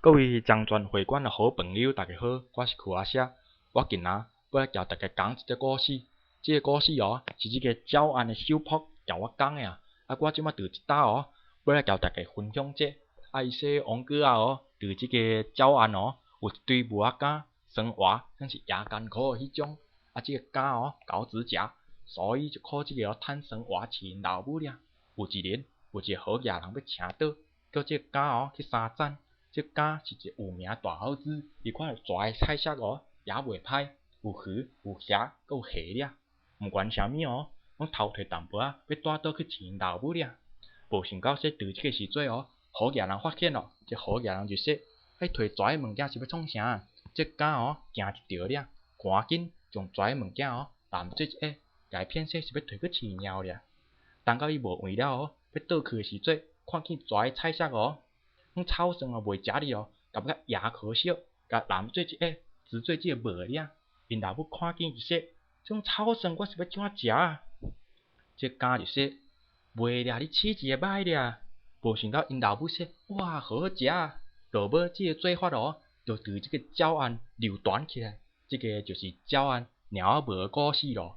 各位漳泉會館的好朋友，大家好，我是柯阿舍。我今仔欲來共大家講一則故事。這个故事哦，是這个鳥安的秀僕共我講的啊。啊，我這擺佇這搭哦，欲來共大家分享這。啊，伊說王哥仔哦，佇這个鳥安哦，有一堆蚵仔乾、酸芋，算是椰乾苦的彼種。啊，這个柑哦，猴子食，所以就靠這个趁酸芋飼𪜶老母爾。有一日，有一个好額人欲請倒，叫這个柑哦去相讚。這柑是一個有名大猴子，伊看著蛇的菜色哦，也袂歹，有魚、有蝦，閣有蝦爾。毋管啥物哦，攏偷提淡薄仔，欲帶倒去飼𪜶老母爾。無想到說佇這个時陣哦，好額人發現咯，這好額人就說：彼提蛇的物件是欲創啥？這柑哦驚一著爾，趕緊將蛇的物件哦攬做一下，共伊騙說是欲提去飼貓爾。等到伊無閒了哦，欲倒去的時陣，看見蛇的菜色哦，攏炒蒜哦袂食哩哦，感覺也可惜，共攬做一下，煮做這个糜爾。𪜶老母看見就說：這種炒蒜我是欲怎食啊？這柑就說：袂掠，你試一下䆀掠。無想到𪜶老母說：哇，好好食啊！落尾這个做法哦，就佇這个鳥安流傳起來，這个就是鳥安貓仔糜的故事囉。